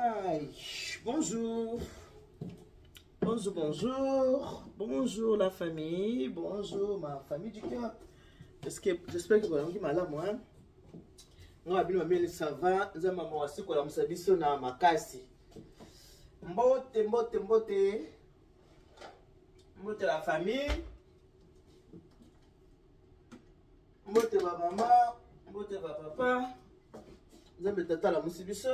Aïe, bonjour. Bonjour, bonjour. Bonjour la famille. Bonjour ma famille du cœur. J'espère que vous allez malamu hein. Nga bino mameli ça va. Nzambe mama wasikola musabiso na makasi. Mbote, mbote, mbote. Mbote la famille. Mbote ba mama, mbote ba papa. Nzambe tata alamusi biso.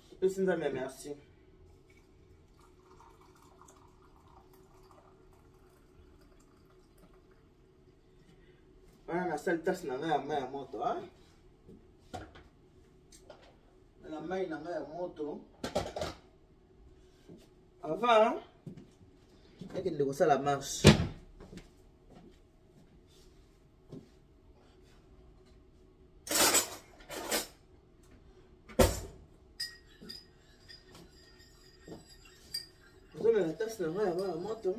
Topesi Nzambe ya merci. Wana nasali tasi na ngai ya mai ya moto. Na mai na ngai ya moto. Avant nakende kosala marche. Nazomela tasi na ngai ya mai ya moto.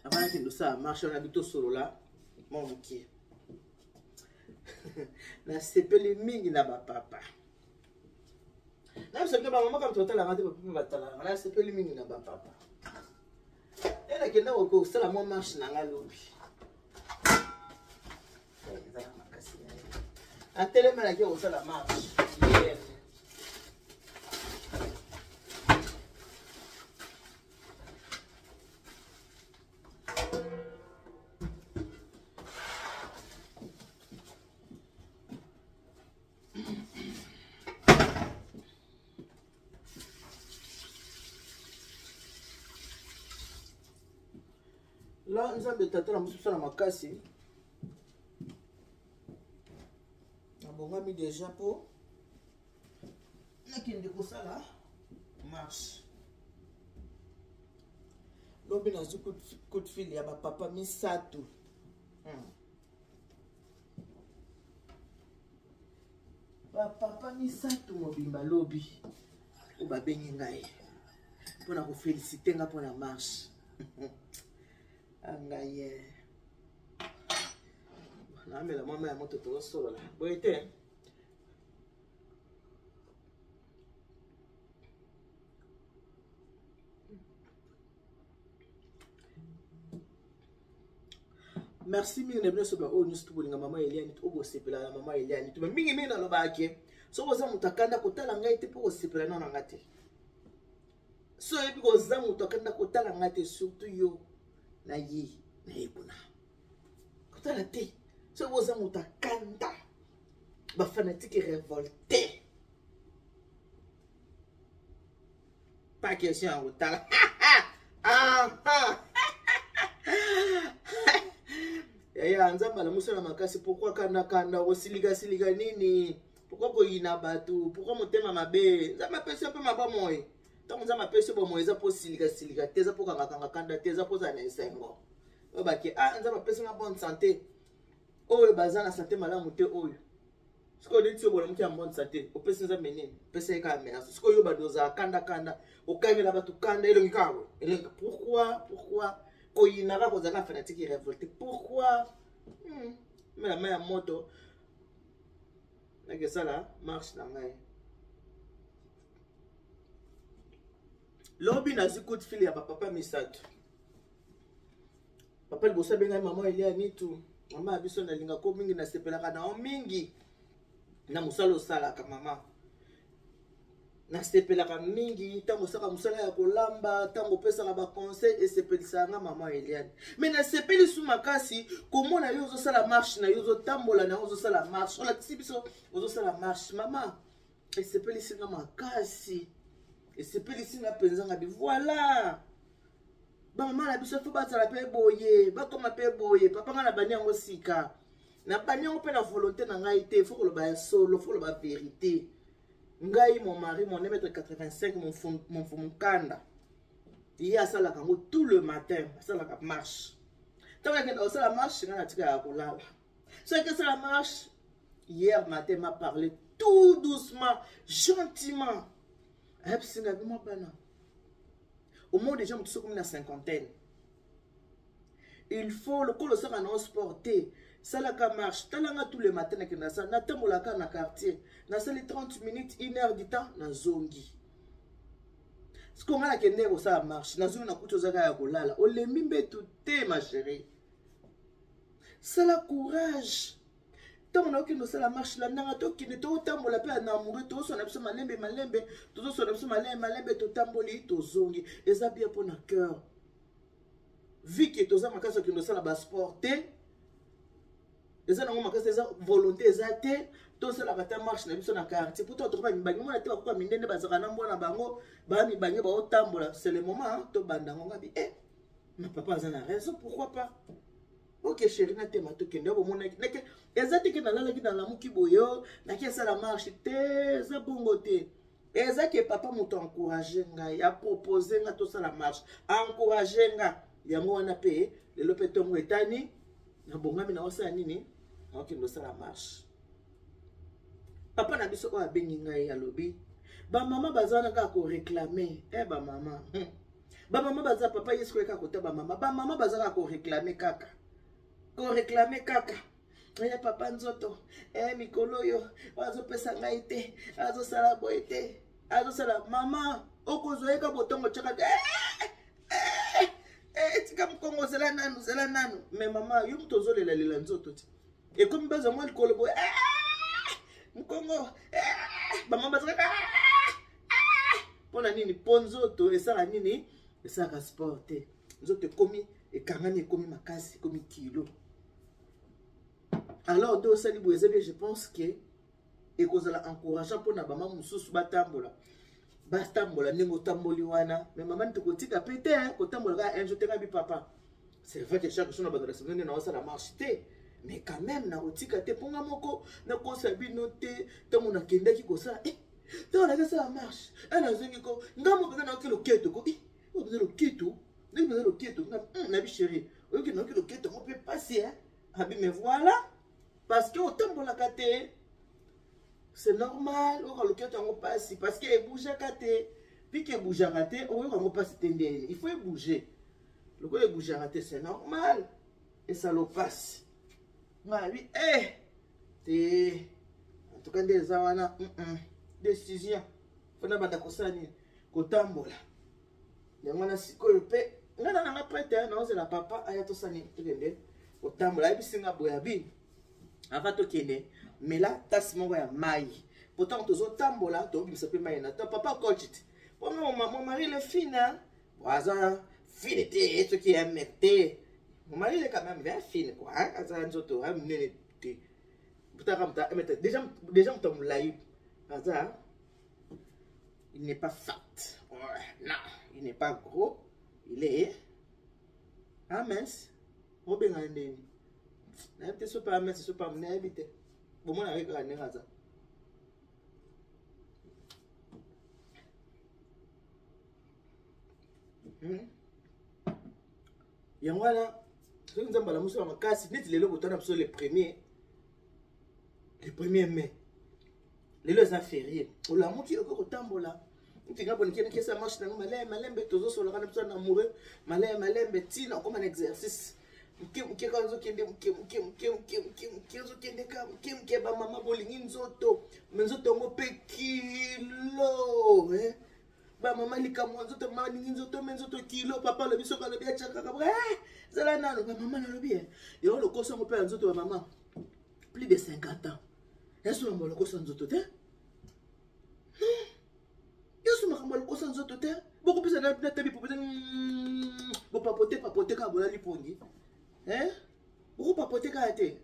Avant nakende kosala marche wana bitosolola mwa moke. Nasepeli mingi na bapapa. Na biso ba mama kamto batalaka te, bapapa batalaka. Nasepeli mingi na bapapa. E nakenda kosala mwa marche na ngai lobi. Ezala makasi na ye. Atelema nake kosala marche. Hier. La nzambe tata na mosusu na makasi. Nabongami deja po nakende kosala marche. Lobi nazwi coup de fil ya bapapa misato. Bapapa misato mobimba lobi oyo babengi ngai mpona kofelisite nga mpona marche. Ngai ye naamela mwa mai ya moto tozosolola boye te. Merci mingi na bino soki oyo nyonso tokolinga mama Eliane, oyo bosepela na mama Eliane. To mingi mingi nalobaka ke soki oza moto akanda kotala ngai te mpo kosepela nao na ngai te. So oyebi koza moto akanda kotala ngai te, surtout yo na ye na ye kuna kotala te. Soki oza moto akanda, bafanatike révolté, pas question ya kotala. Yaya nzambe alamusi na makasi. Pourquoi kanda kanda, kosilika silika nini? Pourquoi koyina bato? Pourquoi motema mabe? Nzambe apesi yo mpe mabomoi. Ntango nzambe apesi yo bomoi, eza mpo silika silika te, eza mpo kangakanga kanda te, eza mpo ozala na esengo. Oyo bake, ah, nzambe apesi nga bonne santé. Oyo baza na santé malamu te, oyo sikoyo neti yo bolamuki ya bonne santé, opesi nzambe nini? Opesi ye kaka merci. Sikoyo yo bado ozala kanda kanda, okangela bato kanda, elongi kaka boye elongi. Pourquoi, pourquoi koyinaka, kozalaka fanatique révolté? Pourquoi? Mela mai ya moto, nakesala marche na ngai. Lobi nazwi coup de fil ya bapapa misato. Papa liboso abengai mama Elia Nitu, mama ya biso, nalingako mingi, nasepelaka na yo mingi na mosala osalaka mama. Nasepelaka mingi ntango osalaka mosala ya kolamba, ntango opesaka baconseil, esepelisaka nga mama Eliane. Me nasepeli su makasi komona yo ozosala marche na yo, ozotambola na yo, ozosala marche, olakisi biso ozosala marche mama, esepelisi nga makasi, esepelisi nga mpenza. Nga bi voilà, bamama na biso fo bazala mpe boye, bakoma mpe boye. Papa nga na bandi yango sika, na bandi yango mpe na volonté na ngai te. Fo koloba ya solo, fo koloba vérité. Ngai mon mari, mon 1m85, mon mfumukanda, ye asalaka yango tout le matin, asalaka marche. Ntango akenda kosala marche, ngai natikaka kolala. Soki asala marche, hier matin m'a parlé tout doucement, gentiment, ayebisi ngai bima bana au moins déjà moto sokomi na cinquantaine, il faut lokola osaka na sport te. Salaka marche, talanga tous les matins nakende nasala, natambolaka na quartier, nasali 30 minutes, 1 heure du temps, nazongi. Sikoyo ngai nakende kosala marche, nazongi nakuti ozaka ya kolala, olembi mbetu te ma chérie. Sala courage. Ntango nakokende kosala marche, landanga tokende, totambola mpe na amoureux, tozoswana biso malembe malembe, tozoswana biso malembe malembe, totamboli, tozongi. Eza bien mpo na cœur. Vu que toza makasi okende osala ba sport te, eza nango makasi, eza volonté eza te, tosalaka ta marche na biso na quartier po totoka mibange mona te, bakoka mindende bazalaka na mbwa na bango, baa mibange baotambola. C'est le moment tobanda yango. Ngabi eh, ma papa aza na raison, pourquoi pas? Ok chéri, natema tokende. Bomonaki nake eza te ke nalalaki nalamuki boyo naki esala marche te, eza bongo te. Eza ke papa moto encourage ngai, apropose nga tosala marche, encourage nga. Yango wana mpe lelo mpe ntongo etani, nabongami naosala nini, naokende osala marche. Papa na biso oyo abengi ngai alobi bamama baza wana kaka koreklame. Eh bamama, bamama baza, papa yesu koyeka kota bamama, bamama baza kaka koreklame, kaka koreklame kaka. Eh papa nzoto, eh mikolo oyo azopesa ngai te, azosala boye te, azosala. Mama okozwa ye ka botongo tiaka eh, eh, eh, tika mokongo, zela nanu, zela nanu. Me mama, yo moto ozolelalela nzoto ti ekomi bazwa mwa likolo boye, mokongo, bamama bazalaka mpo na nini? Mpo nzoto esala nini? Esalaka sport te, nzoto ekomi ekangami, ekomi makasi, ekomi kilo. Alors nde osali boye eza bien. Je pense que ekozala encourageant mpona bama mosusu batambola, batambola ndenge otamboli wana. Mais mama, tokotika mpe te kotambola kaka un jour te. Ngabi papa, c'est vrai que chaque jour na bandela semaine naosala marche te, mais quand même nakotika te mponga moko nakosa bino te. Ntango nakendaki kosala, ntango nakesala marche, nazongi ko ngambo mpenza nayoki loketo ko oyo mpenza loketo, ndenge mpenza loketo nabi chéri, oyoki nayoki loketo yango mpe pasi abi. Mais voilà, parce que otambolaka te, c'est normal oyoka loketo yango pasi, parce que ebougeaka te. Pike ebougeaka te, oyoka yango pasi te. Ndeni il faut ebouge, lokola ebougeaka te, c'est normal esala opasi. Ngai abi eh te, en tout cas nde eza wana décision mpona banda kosala nini, kotambola. Yango wana sikoyo mpe ngai na nanga prete, naozela papa aya tosala nini, tokende kotambola. Ayebisi nga boye, abi avant tokende, mela tasi moko ya mai, po ntango tozotambola tobimisa mpe mai na to. Papa coach te, po mon mari le fine, aza fine te, soki ya mec te, mon mari est quand même bien fine quoi, aza nzoto monene te, butaka moto déjà déjà moto ya molai aza. Il n'est pas fat, ouais, non, il n'est pas gros, il est ah mince, obengana ndeni nayebi te, sopa ya mince, sopa nayebi te, bomona kaka ndenge aza. Yango wana soki Nzambe alamusi ya makasi neti lelo, botana biso le premier mai, lelo eza férié, olamuki okoki kotambola. Nti nga bonikeni kesa marche nango malembe malembe, tozosolaka na biso na amoureux malembe malembe, ntina okoma na exercice moke moke, kaka nzokende moke moke moke moke moke moke, nzokende kaka moke moke. Bamama bolingi nzoto, me nzoto yango mpe kilo. Bamama, likambo ya nzoto, mama alingi nzoto, me nzoto kilo. Papa alobi soki alobi atiakaka, zala nano. Bamama nalobi yango lokoso yango mpe ya nzoto. Bamama plus de 50 ans yaso makambo ya lokoso ya nzoto te, non, yaso makambo ya lokoso ya nzoto te. Bokopesa na tabi popote, bopapote papote kaka, bolali pongi, bokopapote kaka te.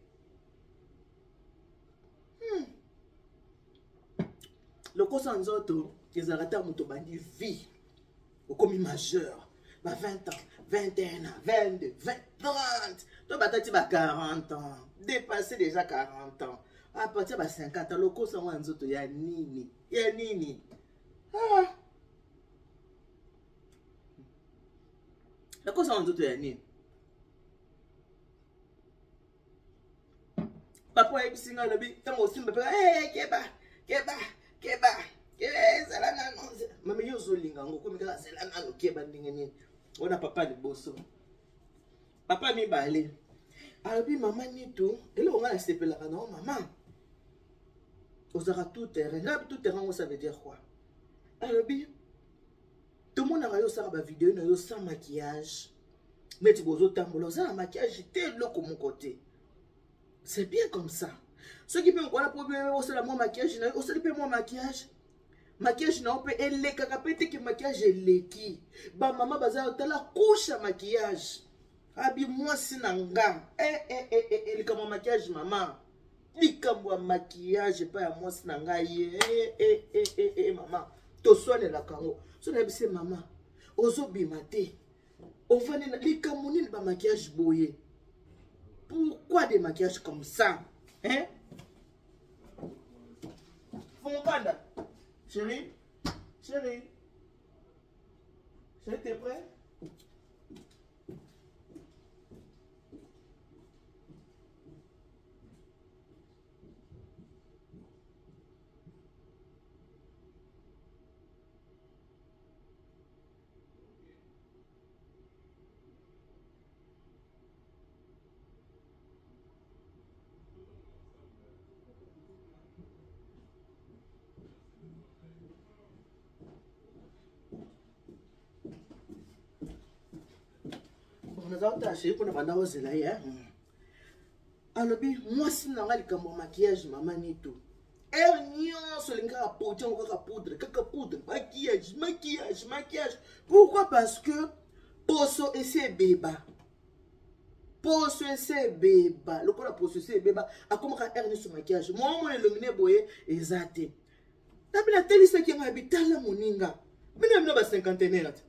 Lokoso ya nzoto ezalaka ntango moto obandi vie, okomi majeur, ba 20 ans, 21 ans, 22, 20, 30, to batati ba 40 ans, dépassé déjà 40 ans, à partir ba 50 ans. Lokoso yango ya nzoto ya nini, ya nini? Ah. Lokoso yango ya nzoto ya nini? Papa ayebisi ngai, alobi ntango osimba mpe keba keba keba, zela nano. Mama, yo ozolinga yango, okomi kaka zela nano, keba ndenge nini wana? Papa liboso, papa mibale. Alobi mama Nitu, eloko ngai nasepelaka na yo mama, ozalaka tout terrain. Ngai tout terrain ngo ça veut dire quoi? Alobi tomonaka yo osala bavideo na yo sans maquillage, neti bozotambola oza na maquillage te, eloko moko te. C'est bien comme ça. Soki mpe mokwana mpo osala mwa maquillage na yo, osali mpe mwa maquillage, maquillage na yo mpe elekaka mpe te ke maquillage eleki. Bamama baza tala couche ya maquillage. Abi mwasi na nga eh, eh, eh, eh, eh, likambo ya maquillage mama, likambo ya maquillage epai ya mwasi na ngai eh, eh, eh, eh, eh, mama toswanelaka yango. So nayebisi mama ozobima te, ofandi na likambo nini ba maquillage boye? Pourquoi des maquillages comme ça, hein? Fongokanda chérie, chérie, chérie, t'es prêt? Naza kotala chéri mpona banda kozela ye. Alobi mwasi na nga likambo ya maquillage mama Nitu, heure nyonso olingi kaka poti yango, kaka poudre, kaka poudre, maquillage, maquillage, maquillage. Pourquoi? Parce que poso esi ebeba, poso esi ebeba. Lokola poso esi ebeba, akomaka heure nyonso maquillage. Mwa mona elongi ne boye eza te. Nabi natelisaki yango, yabi tala moninga, bino bino ba cinquantenaire te,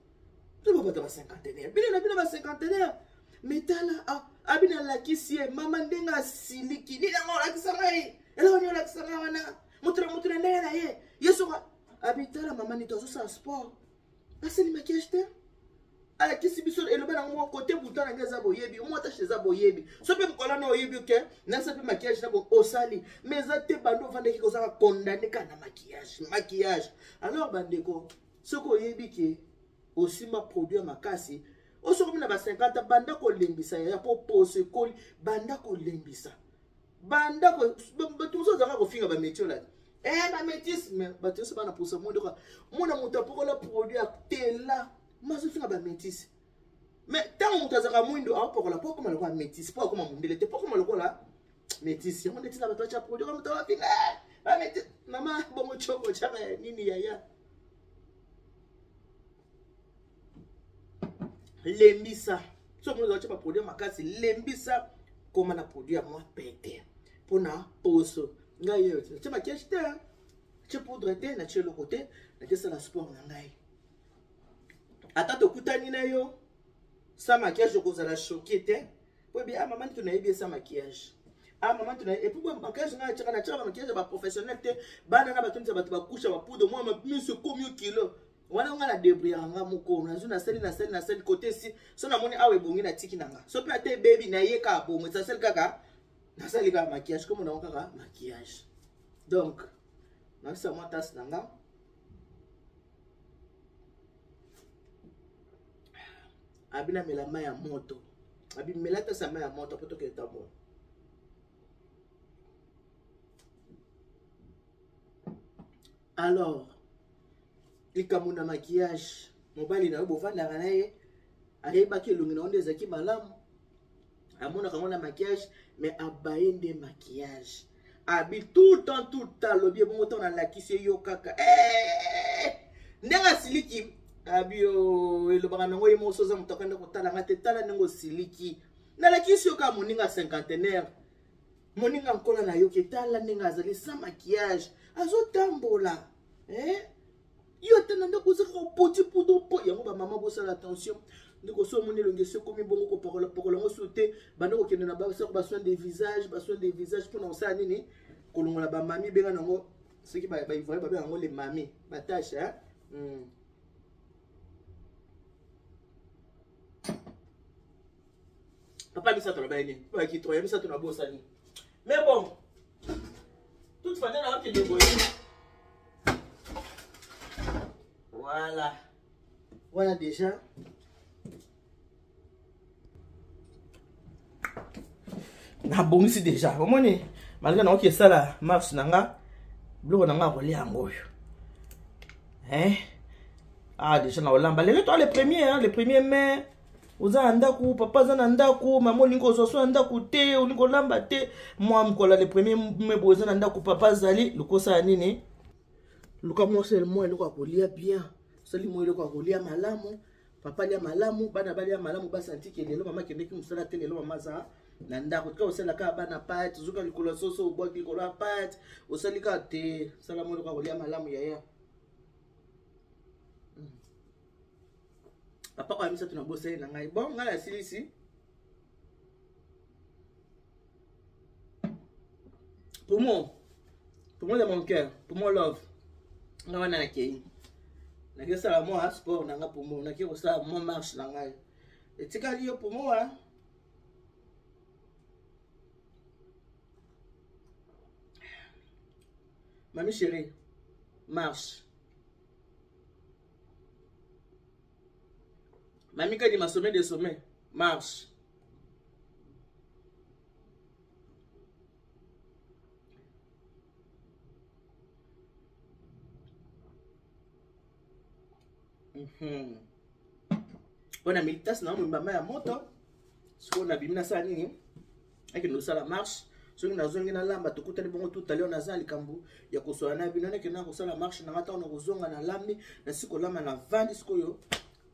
to babata ba cinquantenaire, bino na bino ba cinquantenaire. Me tala ah, abi nalakisi ye mama ndenge asiliki. Nini yango olakisa ngai? Eloko nini olakisa ngai wana? Moto na moto na ndenge na ye. Ye soko abi tala mama Nito azosala sport, asali maquillage te. Alakisi biso eloba nango moko kote buta na ngai eza boyebi, mwa tashe eza boyebi. So mpe mokolo na oyebi ke nasa mpe maquillage na bo osali, mais eza te. Bando ofandaki kozaka condamné kaka na maquillage, maquillage. Alors bandeko, soki oyebi ke osimba produit ya makasi, osokomi na ba 50, banda kolembisa yaya, mpo poso ekoli. Banda kolembisa, banda bato mosusu azalaka kofinga bamétier olati eh bamétis, mais bato nyonso bana poso mondoka mona moto apokola produit atela mazofinga bamétis. Mais ntango moto azalaka mwindo aopokola mpo akoma lokola métis, mpo akoma mondele te, mpo akoma lokola métis. Yango nde ntina bato batya produit. Moto afinga bamétis, mama bongo coko tyaka ya nini yaya? Lembisa. Soki oza otya baproduit makasi, lembisa, koma na produit ya mwa pete mpona poso. Ngai oyo natye maquillage te, natye poudre te, natye eloko te, nakesala sport na ngai. Ata tokutani na yo sans maquillage, okozala choqué te, po ebi ah mama Nitu nayebi ye sans maquillage, ah mama Nitu nayebi. Et puis maquillage ngai atyaka, natyaka bamaquillage ya baprofessionnel te. Bana na batondisa bato bakusha bapoudre, mwa miso ekomi kilo wana. Ngai na débrouillaka nga moko, nazwi, nasali, nasali, nasali kote esi. So namoni awa ebongi, natiki na nga. So mpe ata ebebi, naye kaka bongo, nasali kaka, nasali kaka maquillage komo nango kaka maquillage. Donc nakisa mwa tasse na nga. Abi namela mai ya moto, abi mela tasa mai ya moto mpo tokende tambola. Alors likambo na maquillage, mobali na yo bovandaka na ye, ayebaki elongi na yo nde ezalaki malamu, amonaka yango na maquillage, mais abaye nde maquillage. Abi tout le temps, tout le temps alobi ebongo ntango nalakisi ye yo kaka eh! Ndenge asiliki. Abi o elobaka nango ye moko, oza moto akanda kotala nga te. Tala ndenge osiliki, nalakisi yo kaka moninga cinquantenaire, moninga nkola na yo ke tala ndenge azali sans maquillage azotambola, eh? Yo ata na ndako ozaka opoti poudre po yango. Bamama bosala attention. Ndeko, so omoni elongi esi ekomi bongo, kopakola pakola yango so te. Banda kokende na basako basoin de visage, basoin de visage mpona kosala nini? Kolongola bamami benga nango, soki baivoye babenga yango le mami batache, hein? Papa misato alobaki nini? Bayaki to ya misato na bosani. Mais bon, toute façon na okende boye. Voilà, voilà déjà. Nabongisi déjà. Omoni, malgré naoki esala marche na nga, biloko na nga kolia yango oyo. Hein? Ah, déjà na olamba. Lelo toi le premier, hein, le premier mai. Oza na ndako, papa aza na ndako, mama olingi kozwa so na ndako te, olingi kolamba te. Mwa mokolo le premier mai boye oza na ndako, papa azali, lokosala nini? Luka mwasi mwa eloko ya kolia bien. Osali mwa eloko ya kolia malamu. Papa alia malamu, bana balia malamu, basanti ke lelo mama akendeki mosala te, lelo mama aza na ndako. Tika osala kaka bana pate, ozoka likolo ya soso, obwaki likolo ya pate, osali kaka te, sala mwa eloko ya kolia malamu yaya. Papa oyo misato na bosali na ngai. Bon, ngai nasilisi. Pour moi, pour moi de mon cœur, pour moi love. Nga wana nakei. Nakei kosala mwa sport na nga pour moi, nakei kosala mwa marche na ngai. Etikali yo pour moi. Mami chérie, marche. Mami Kadima, sommet de sommet, marche. Mpona militasi na mobimba mai ya moto. Sikoyo nabimi nasala nini? Akende kosala marche. Soki nazongi nalamba, tokutani bongo tout à l'heure. Naza likambo ya kosola na bino. Nakende na kosala marche na nga. Ntango nakozonga nalambi, nasi kolamba, navandi sikoyo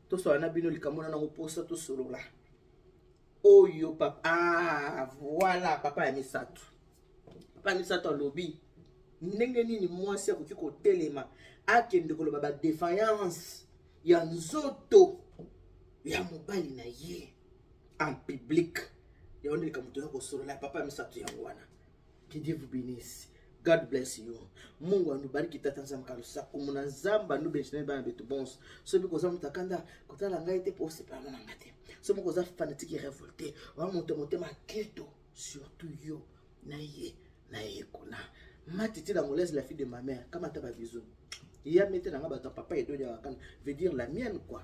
tosola na bino likambo na nango mposa tosolola oyo papa. Ah, voilà papa ya misato. Papa ya misato alobi ndenge nini mwasi akoki kotelema akende koloba badéfaillance ya nzoto ya mobali na ye en public. Yango nde likambo toya kosolola ya papa ya misato yango wana. Que Dieu vous bénisse. God bless you. Mungu anubariki tata Nzambe kalusa kumuna Nzambe anubenshi bana betu bonso. Soki koza mutakanda kotala ngai te po osepela na ngai te. Soki moko oza fanatique révolté, wa moto motema keto surtout yo na ye na ye kuna. Matiti l'angolaise, la fille de ma mère, kamata ba bisous. Ya mete na nga bato ya papa Edo ya wakana, veut dire la mienne quoi.